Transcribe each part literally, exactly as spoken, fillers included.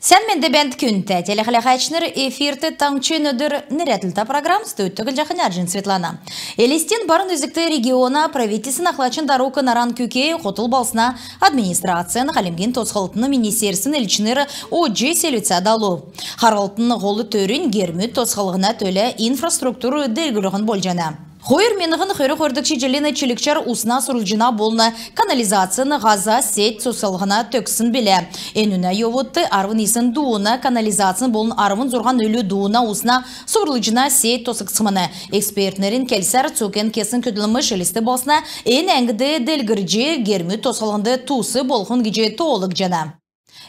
Сән менд бәәнт, күндтә телехәләһәчнр! Эфирт «Таңһчин өдр» нерәдлтә программ. Студьд Төглҗәхнә Арҗин Светлана. Элстин барун үзгт региона правительствин ахлачин дарук Наран Күкеев хотл балһсна администрацин, Хальмгин тосхлтын министерствин элчнр одҗ селвцә давулв. Харһлтын һол төрнь гермүд тосхлһна төлә инфраструктур делгрүллһн болҗана. Хойр миңһн хөрн хойрдгч җилин чилгчәр усна сурлҗна болн канализацин һаза сеть тосхлһн төгссн билә. Энүнә йовудт арвн йисн дууна канализацин болн арвн зурһан үлү дууна усна сурлҗна сеть тосхгдсмн. Экспертнрин келсәр, цуг эн кесн көдлмш Элст балһсна эн әңгд делгрҗ, гермүд тосхлһнд тус болхмн гиҗ тоолгдҗана.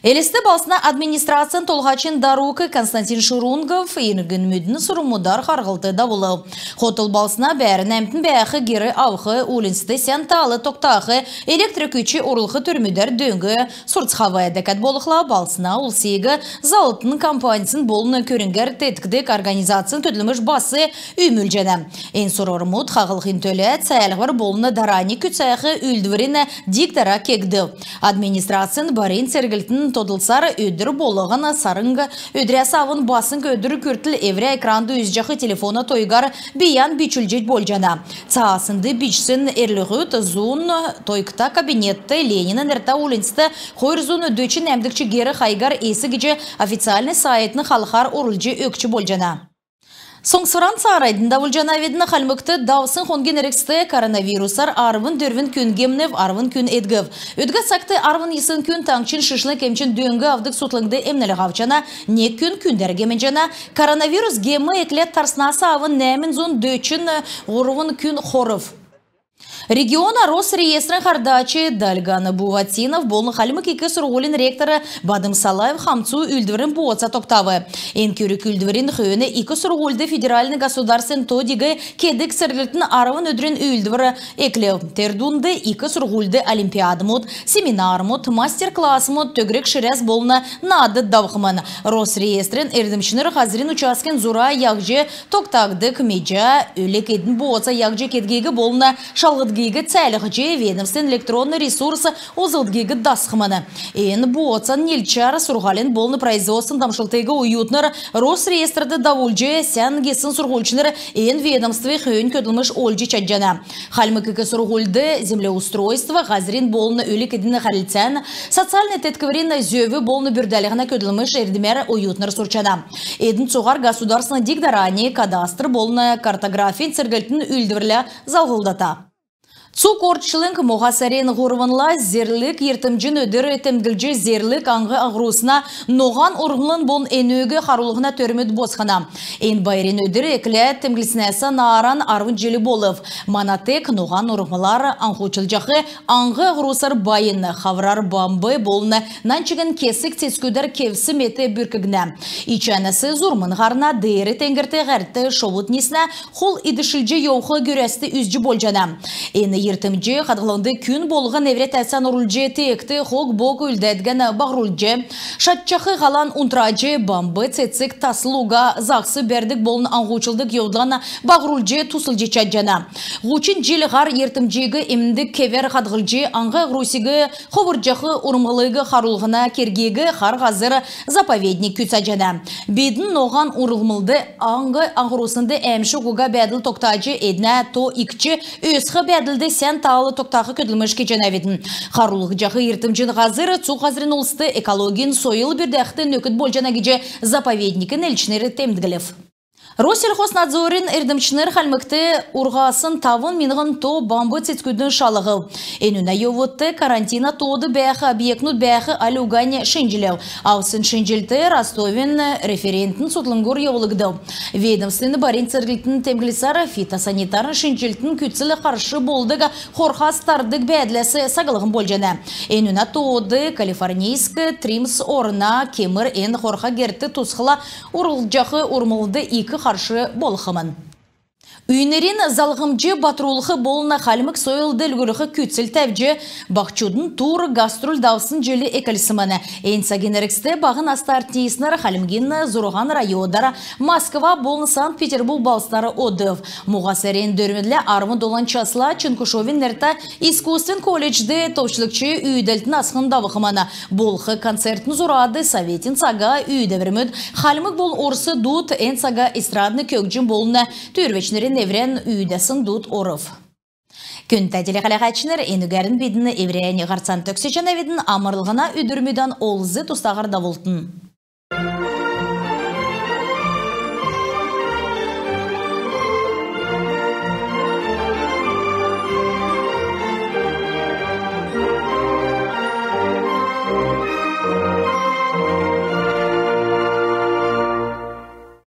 Элст балһсна администрацин толһачин дарук Константин Шурунгов иргнмүдин сурврмудар харһлт давулв. Хотл балһсна бәәрн әмтн бәәх гер авх, уульнцд сән таал тогтах, электр күч орулх төрмүдәр дөң сурцхав. Дәкәд болхла, балһсна улсиг заллтын компанисин болн көрңгәр теткдг организацин көдлмш бас үүмүлҗәнә. Эн сурврмуд хаһлхин төлә цәәлһвр болн дарани күцәх үүлдврин диг-дара кегдв. Администрацин барин церглтин тодлсар, өдр болһн сарң өдрәс авн басң өдр күртл эврә экранд үзҗәх телефона тойгар бийән бичүлҗ болҗана. Цааснд бичсн эрлһүд зун тойгта кабинетт, Ленинә нертә уульнцд хойр зун дөчн нәәмдгч гер хайгар эс гиҗ официальн сайтын халхар орулҗ өгч болҗана. Соңсвран цааранднь давулҗанавидн. Хальмгт давсн хонгин эргцд коронавирусар арвн дөрвн күн гемнв, арвн күн эдгв. Өдгә цагт арвн йисн күн таңһчин шишлң эмчин дөң авдг цутхлңд эмнлһ авчана, нег күн күндәр гемнҗәнә. Коронавирус гем экләд тарснас авн нәәмн зун дөчн һурвн күн хорв. Региона Росреестрин һардач Дальган Буватинов болн Хальмг ик сурһулин ректор Бадм Салаев хамцу үүлдврин бооца тогтав. Эн күрг үүлдврин хөөн ик сурһульд федеральн государственн тодиг кедг церглтин арвн өдрин үүлдвр эклв. Тер дунд ик сурһульд олимпиадмуд, семинармуд, мастер-классмуд, төгрг ширәс болн наад давхмн. Росреестрин эрдмчнр һазрин участкин зура яһҗ тогтагдг, меҗә, өлг-эдин бооца яһҗ кедгиг болн шалһдгиг цәәлһҗ, ведомствин электронн ресурс олзлдгиг дасхмн. Эн бооцан нилчәр сурһулин болн производствин дамшлтыг оютнр Росреестрт давулҗ, сән гисн сурһульчнр эн ведомствд хөөн көдлмш олҗ чадҗана. Хальмг ик сурһульд землеустройство, һазрин болн өлг-эдин хәрлцән, социальн теткврин зөв болн бүрдәлһнә көдлмш эрдмәр оютнр сурчана. Эдн цуһар государственн диг-дарани, кадастр болн картографин церглтин үүлдврлә залһлдата. Цуг орчлң моһа сарин һурвнла зерлг йиртмҗин өдр темдглҗ, зерлг аң-аһурсна ноһан урһмлын болн энүг харулһна төрмүд босхна. Эн байрин өдр экләд темдглснәс нааран арвн җил болв. Мана тег ноһан урһмлар аңһучлҗах аң-аһурсар байн. Хаврар бамб болн нань чигн кесг цецгүдәр кевс мет бүркгднә. Ичәнәс зурмн һарна, деер теңгрт һәрд шовуд ниснә, хол идшлҗ йовх гөрәст үзҗ болҗана. Эн йиртмҗ хадһлһнд күн болһн эврә тәвцән орулҗ, теегт хог-бог үлдәдгән баһрулҗ, шатҗах һалан унтраҗ, бамб цецг тасл уга заһс бәрдг болн аңһучлдг йовдлан баһрулҗ туслҗ чадҗана. Һучн җил һар йиртмҗиг эмндг кевәр хадһлҗ, аң-аһурсиг ховрҗах урһмлыг харулһна кергиг «Хар һазр» заповедник күцәҗәнә. Бидн ноһан урһмлд, аң-аһурснд әәмшг уга бәәдл тогтаҗ, эднә то икдҗ, өсх бәәдлд сән таал тогтах көдлмш кеҗәнәвидн. Харулҗах йиртмҗин һазр цуг һазрин улст экологин сойл бүрдәхд нөкд болҗана гиҗ заповедникин элчнр темдглв. Россельхознадзорин эрдмчнр Хальмгт урһасн тавн миңһн то бамб цецгүдиг шалһв. Энүнә йовудт карантина тоод бәәх объектнуд бәәх аль угань шинҗлв. Авсн шинҗлт Ростовин референтн судлңгур йовулгдв. Ведомствин барин церглтин темдглсәр, фитосанитарн шинҗлтин күцл харш болдг хорхас тардг бәәдләс саглһн болҗана. Энүнә тоод калифорнийск тримс орна. Кемр эн хорха герт тусхла, харулҗах урһмлд ик харш болхмн. Үйнрин залһмҗ батрулх болн хальмг сойл делгрүлх күцл тәвҗ, баһчудын тур гастроль давсн җил эклсмн. Эн цагин эргцд баһ наста артистнр Хальмгин зурһан районар, Москва болн Санкт-Петербург балһснар одв. Моһа сарин дөрвнлә арвн долан часла Чонкушовин нертә искусствин колледжд товчлгч үүдәлтин асхн давхмн. Болх концертин зурад советин цага үүдәврмүд, хальмг болн орс дуд, эн цага эстрадн көгҗм болн түүрвәчнрин эврән үүдәсн дуд орв. Күндтә телехәләһәчнр, энүгәрн бидн эврәннь һарцан төгсәҗәнәвидн. Амрлһна өдрмүдән олз-тустаһар давултн.